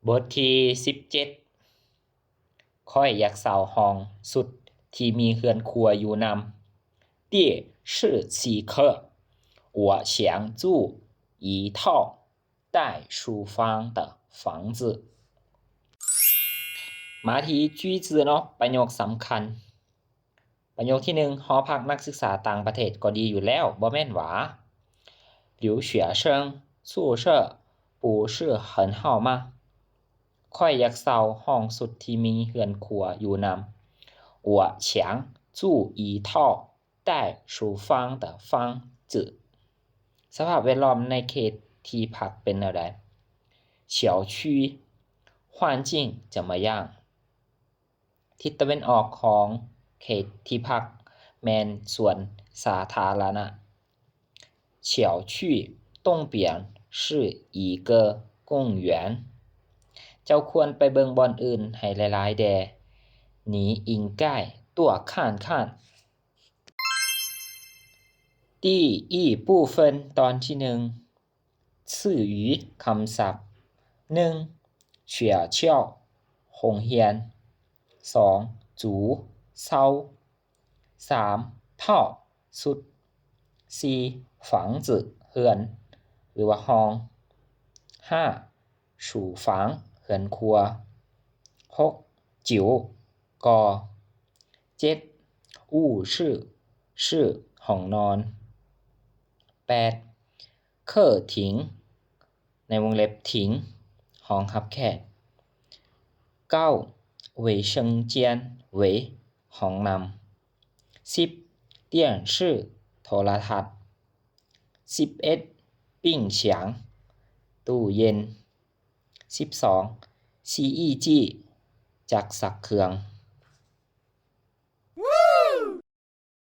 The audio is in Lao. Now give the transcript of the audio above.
ບົດທີສິບເຈັດ ຂ້ອຍຢາກເຊົ່າຫ້ອງສຸດທີ່ມີເຮືອນຄົວຢູ່ນຳ. 第十七课，我想住一套带书房的房子。 ມາທີ່句子ເນາະ ປະໂຫຍກສຳຄັນ. ປະໂຫຍກທີໜຶ່ງ ຫໍພັກນັກສຶກສາຕ່າງປະເທດກໍດີຢູ່ແລ້ວ ບໍ່ແມ່ນຫວາ? 留学生宿舍不是很好吗? ຂ້ອຍຢາກເຊົ່າຫ້ອງສຸດທີ່ມີເຮືອນຄົວຢູ່ນຳ. 我想住一套带书房的房子。 ສະພາບແວດລ້ອມໃນເຂດທີ່ພັກເປັນແນວໃດ? 小区环境怎么样? ທິດຕາເວັນອອກຂອງເຂດທີ່ພັກແມ່ນສວນສາທາລະນະ. 小区东边是一个公园。 ເຈົ້າຄວນໄປເບິ່ງບ່ອນອື່ນໃຫ້ຫຼາຍໆແດ່. 你应该多看看。 第一部分 ຕອນທີໜຶ່ງ 词语 ຄຳສັບ. ໜຶ່ງ 学校 ໂຮງຮຽນ. ສອງ 租 ເຊົ່າ. ສາມ 套 ຊຸດ. ສີ່ 房子 ເຮືອນ ຫຼືວ່າຫ້ອງ. ຫ້າ 书房 ເຮືອນຄົວ. ຫົກ 久 ກໍ. ເຈັດ 卧室 ຄື ຫ້ອງນອນ. ແປດ 客厅 ໃນວົງເລັບ 厅 ຫ້ອງຮັບແຂກ. ເກົ້າ 卫生间 ເວ ຫ້ອງນ້ຳ. ສິບ 电视 ໂທລະທັດ. ສິບເອັດ 冰箱 ຕູ້ເຢັນ. ສິບສອງ 洗衣机 ຈັກຊັກເຄື່ອງ.